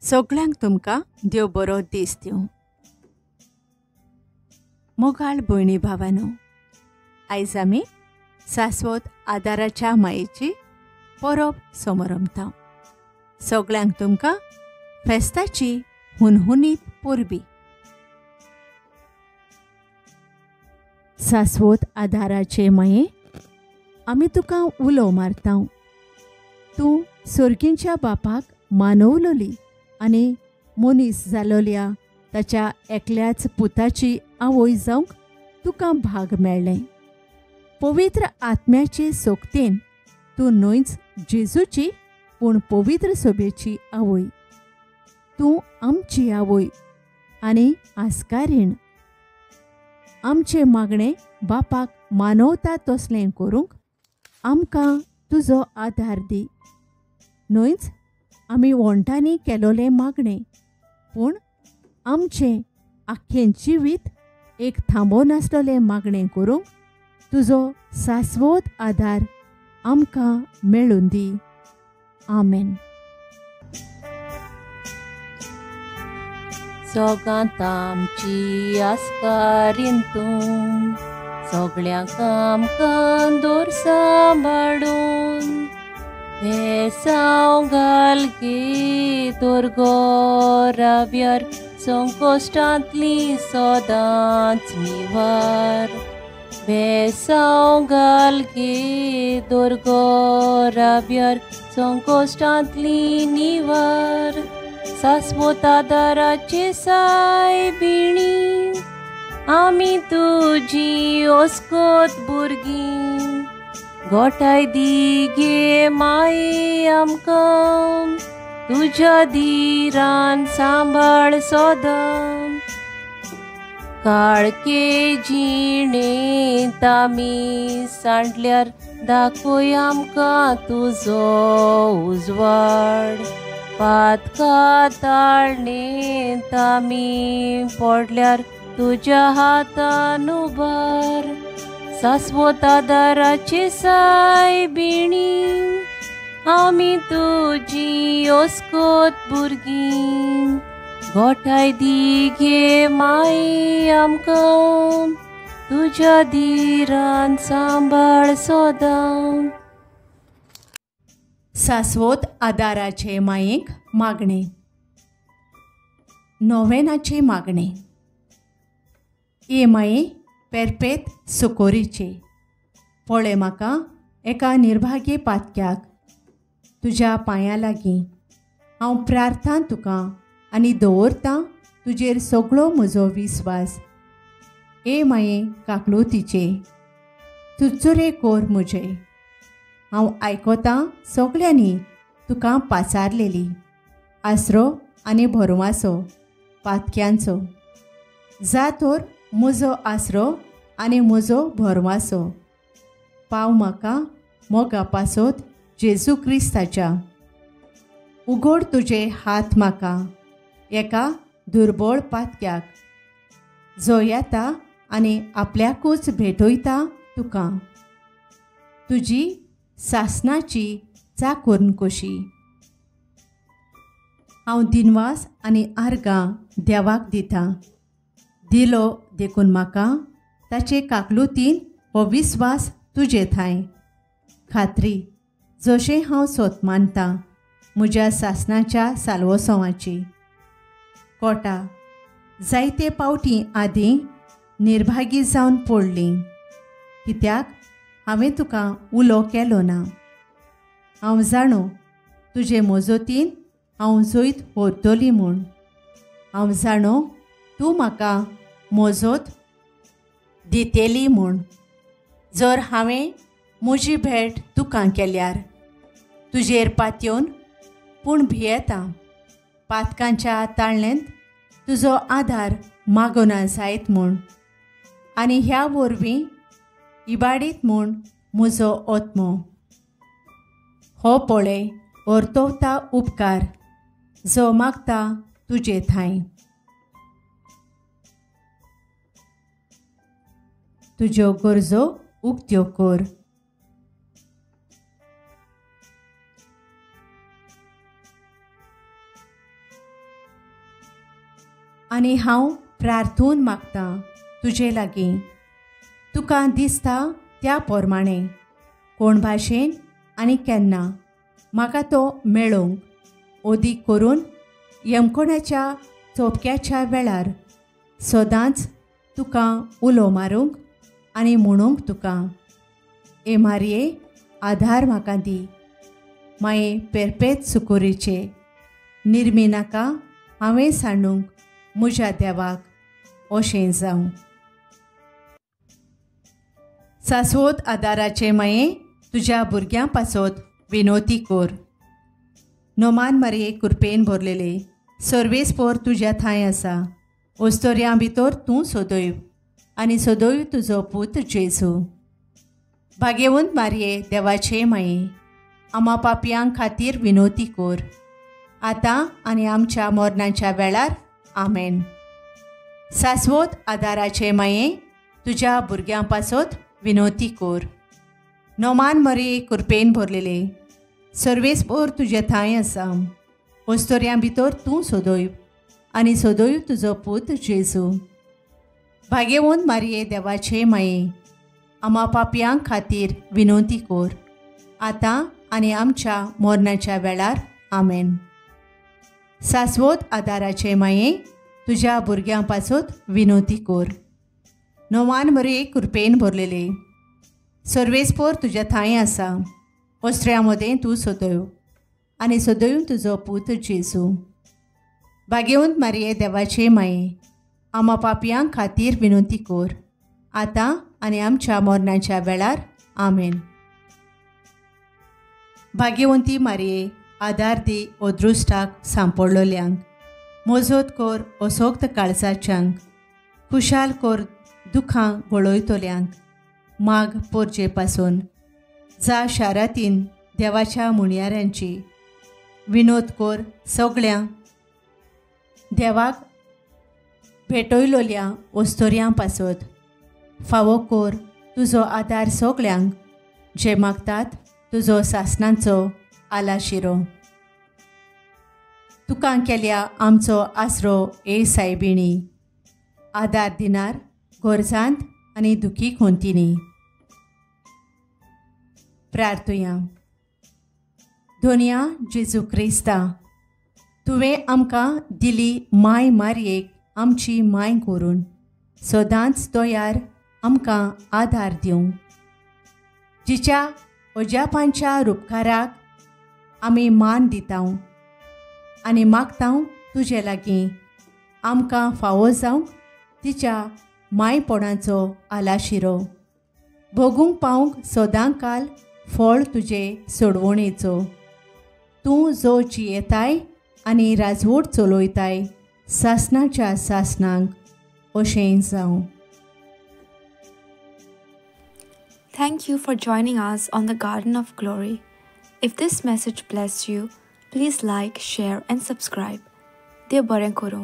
सगळ्यांक तुमकां देव बरो दीस दिवं. मोगाळ भयणी भावानो, आयज आमी सास्वत आदाराच्या मायेची परब समरमता. सगळ्यांक तुमकां फेस्ताची हुनहुनीत परबी. सास्वत आदाराचे माये, आमी तुका उलो मारता. तूं सोर्गींच्या बापाक मानवलोली आनी मनीस जालोल्या ताच्या एकल्याच पुताची आवय जावंक तुका भाग मेळ्ळें. पवित्र आत्म्याचे सोगतेन तूं न्हयच जेजूची पूण पवित्र सोबेची आवय. तूं आमची आवय आनी आस्कारीण. आमचें मागणें बापाक मानवता तसलें करूंक आमकां तुजो आदार दी. न्हयच आमी वोंठांनी केलोलें मागणें पूण आमचें आख्खें जिवीत एक थांबो नासलोलें मागणें करूंक तुजो सास्वत आदार आमकां मेळून दी. आमेन. सगळ्यांत आमची आस्कारीन तूं, सगळ्यांक आमकां दवर सांबाळून. भेसांव घाल गे तोर गोराब्यार, संकोश्टांतली सदांच निवार. भेसांव घाल गे तोर गोराब्यार, संकोश्टांतली निवार. सास्वत आदाराचे सायबिणी, आमी तुजी ओस्कोत भुरगीं. गोठाय दी गे माये आमकां, तुज्या दिरान सांबाळ सदां. काळके जिणेंत आमी सांडल्यार दाखय आमकां तुजो उजवाड. पातका ताळणेंत आमी पडल्यार तुज्या हातान उबार. सास्वत आदाराचे सायबिणी, आमी तुजी ओस्कोत भुरगीं. गोठाय दी गे माये आमकां, तुज्या दिरान सांबाळ सदां. सास्वत आदाराचे मायेक मागणें. नोवेनाचे मागणें. ए माये पेरपेत सुकोरीचे, पळय म्हाका एका निर्भागी पातक्याक तुज्या पांयां लागीं. हांव प्रार्थना तुका आनी दवरतां तुजेर सगळो म्हजो विस्वास. ए माये काकलुतीचे, चुरचुरे कोर म्हजे. हांव आयकतां सगळ्यांनी तुका पाचारलेली आसरो आनी भरवासो पातक्यांचो. जा तर म्हजो आसरो आनी म्हजो भरवासो पाव म्हाका मोगा पासत जेजू क्रिस्ताच्या. उगड तुजे हात म्हाका एका दुर्बळ पातक्याक, जो येता आनी आपल्याकूच भेटयता तुका. तुजी सासणाची चाकून कशी. हांव दिनवास आनी आर्गां देवाक दिता. दिलो देखून म्हाका ताचे काकलुतीन हो विस्वास तुजे थांय. खात्री जशें हांव सोत मानता म्हज्या सासणाच्या साल्वोसवाची. कोटा जायते पावटी आदीं निर्भागी जावन पडली, कित्याक हांवें तुका उलो केलो ना. हांव जाणो तुजे मजतीन हांव जैत व्हरतली म्हूण. हांव जाणो तूं म्हाका मजत दितली म्हूण. जर हांवें म्हजी भेट तुका केल्यार तुजेर पातयेवन पूण भियेता पातकांच्या ताळणेंत तुजो आदार मागोना जायत म्हूण आनी ह्या वरवीं इबाडीत म्हूण म्हजो आत्मो. हो पळय अर्तवता उपकार जो मागता तुजे थांय. तुज्यो गरजो उक्त्यो कर. आनी हांव प्रार्थून मागतां तुजे लागीं, तुका दिसता त्या प्रमाणे कोण भाशेन आनी केन्ना म्हाका तो मेळोवंक ओदीक करून यमकोणाच्या चोपक्याच्या वेळार सदांच तुका उलो मारूंक आनी म्हणूंक तुका, ए मारये आधार म्हाका दी, माये पेरपेत सुकोरीचे निर्मी नाका हांवें सांडूंक म्हज्या देवाक, अशें जावं. सासवत आदाराचे माये तुज्या भुरग्यां पासत विनोती कोर. नोमान मारये कुरपेन भरलेले सर्वेस पोर तुज्या थांय आसा, ओस्तोर्यां भितर तूं सदैव आनी सदैव तुजो पूत जेजू. भाग्यवंत मारये देवाचे माये आमा पापयां खातीर विनोती कोर, आतां आनी आमच्या मरणाच्या वेळार. आमेन. सासवत आदाराचे माये तुज्या भुरग्यां पासत विनोती कोर. नोमान मरये कुरपेन भरलेले सर्वेस पोर तुजे थांय आसा, ओस्तोर्यां भितर तूं सदैव आनी सदैव तुजो पूत जेजू. भाग्यवंत मारये देवाचे माये आमा पापयां खातीर विनोती कोर, आतां आनी आमच्या मरणाच्या वेळार. आमेन. सासवत आदाराचे माये तुज्या भुरग्यां पासत विनोती कोर. नोमान मरये कुरपेन भरलेले सर्वेस पोर तुज्या थांय आसा, ओस्त्र्या मदें तूं सदैव आनी सदैव तुजो पूत जेजू. भाग्यवंत मारये देवाचे माये आमा पापयां खातीर विनोती कोर, आतां आनी आमच्या मरणाच्या वेळार. आमेन. भाग्यवंती मारये आदार दी अदृश्टाक सांपडलोल्यांक, मोजोत कोर असोक्त काळजाच्यांक, खुशाल कोर दुखां गळयतल्यांक, माग पोरचे पासून जा शारातीन देवाच्या मुणयाऱ्यांची, विनोद कोर सगळ्या देवाक भेटयलोल्या ओस्तोर्यां पासत, फावो कोर तुजो आदार सगळ्यांक जे मागतात तुजो सासणांचो आलाशिरो. तुका केल्या आमचो आसरो ए सायबिणी, आदार दिनार गरजांत आनी दुखी खोंतिनी. प्रार्थुया. धोनिया जेजू क्रिस्ता, तुवें आमकां दिली माय मारयेक आमची माय करून सदांच तयार आमकां आदार दिवंक, जिच्या अजापांच्या रुपकाराक आमी मान दिता आनी मागता तुजे लागीं आमकां फावो जावंक तिच्या मायपणाचो आलाशिरो, भोगूंक पावंक सदां काल फळ तुजे सोडवणेचो. तूं जो जियेताय आनी राजवट चलयताय सासणाच्या सासणांक, अशें जावं. Thank you for joining us on the Garden of Glory. If this message blessed you, please like, share and subscribe. Dev बरें करूं.